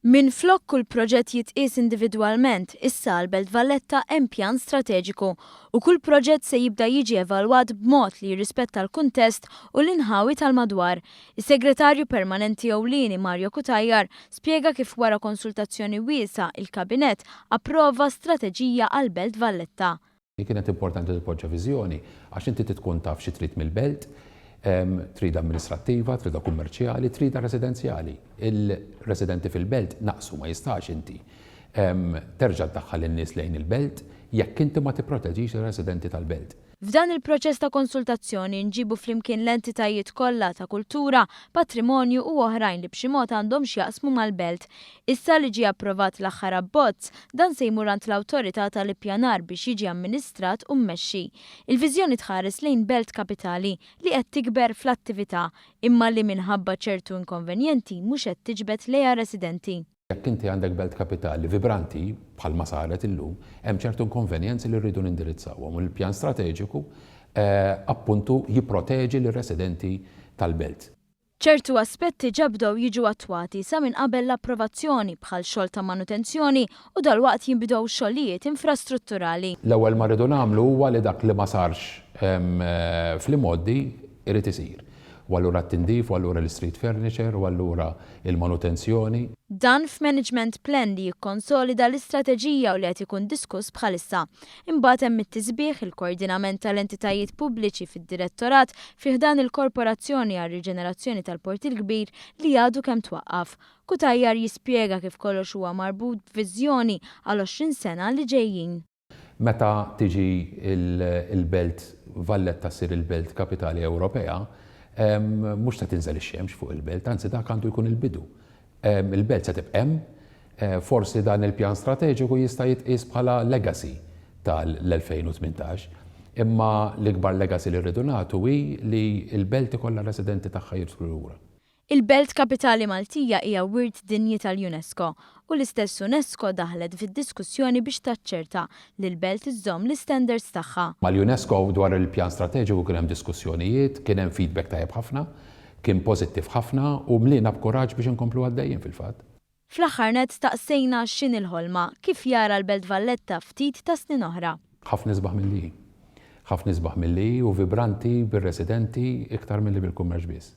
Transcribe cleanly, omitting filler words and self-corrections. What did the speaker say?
Minflok kull proġett jitqies individwalment, issa għall-Belt Valletta hemm pjan strateġiku u kull proġett se jibda jiġi evalwat b'mod li jirrispetta l-kuntest u l-inħawi tal-madwar. Is-Segretarju Permanenti Ewlieni Mario Cutajar spjega kif wara konsultazzjoni wiesgħa il-Kabinett approva strateġija għall-Belt Valletta. Kienet importanti tpoġġa viżjoni għax inti trid tkun taf xi trid mill-belt, tridha amministrattiva, tridha kummerċjali, tridha residenzjali. Il-residenti fil-belt naqsu ma jistax inti terġa' ddaħħal in-nies lejn il-belt jekk inti ma tipproteġix ir-residenti tal-belt. F'dan il-proċess ta' konsultazzjoni nġibu flimkien l-entitajiet kollha ta' kultura, patrimonju u oħrajn li b'xi mod għandhom x'jaqsmu mal-belt. Issa li ġie approvat l-aħħar abbozz, dan se jmur għand l-Awtorità tal-Ippjanar biex jiġi amministrat u mmexxi. Il-viżjoni tħares lejn belt kapitali li qed tikber fl-attività, imma li minħabba ċertu inkonvenjenti mhux qed tiġbed lejha residenti. Jekk inti għandek belt kapitali vibranti, bħalma saret illum, hemm ċertu inkonvenjenzi li rridu nindirizzawhom u l-pjan strateġiku appuntu jipproteġi lir-residenti tal-belt. Ċertu aspetti ġa bdew jiġu attwati sa minn qabel l-approvazzjoni bħal xogħol ta' manutenzjoni u dalwaqt jinbdew xogħlijiet infrastrutturali. L-ewwel ma rridu nagħmlu huwa li dak li ma sarx fl-imgħoddi jrid isir. U allura t-tindif, u allura l-istreet furniture, u allura il-manutenzjoni. Dan f'management plan li jikkonsolida l-istrateġija u li qed ikun diskuss bħalissa. Imbagħad hemm it-tisbiħ, il-koordinament tal-entitajiet pubbliċi fid-Direttorat fi ħdan il-Korporazzjoni għar-Riġenerazzjoni tal-Port il-Kbir li għadu kemm twaqqaf. Cutajar jispjega kif kollox huwa marbut b'viżjoni għal 20 sena li ġejjin. Meta tiġi l-belt Valletta ssir il-belt kapitali Ewropea, mhux se tinżel ix-xemx fuq il-belt, anzi dak għandu jkun il-bidu. Il-belt se tibqa' hemm, forsi dan il-pjan strateġiku jista' jitqies bħala legacy tal-2018, imma l-ikbar legacy li rridu nagħtu hi li l-belt ikollha r-residenti tagħha jidħlu lura. Il-belt kapitali Maltija hija Wirt Dinji tal-UNESCO u l-istess UNESCO daħlet fid-diskussjoni biex taċċerta li l-belt iżżomm l-istandards tagħha. Mal-UNESCO dwar il-pjan strateġiku kien hemm diskussjonijiet, kien hemm feedback tajjeb ħafna, kien pożittiv ħafna u mliena b'kuraġġ biex inkomplu għaddejjin fil-fatt. Fl-aħħar nett staqsejna x'inhi l-ħolma, kif jara l-Belt Valletta ftit ta' snin oħra. Ħafna isbaħ milli hi. Ħafna isbaħ milli hi u vibranti bir-residenti iktar milli bil-kummerċ biss.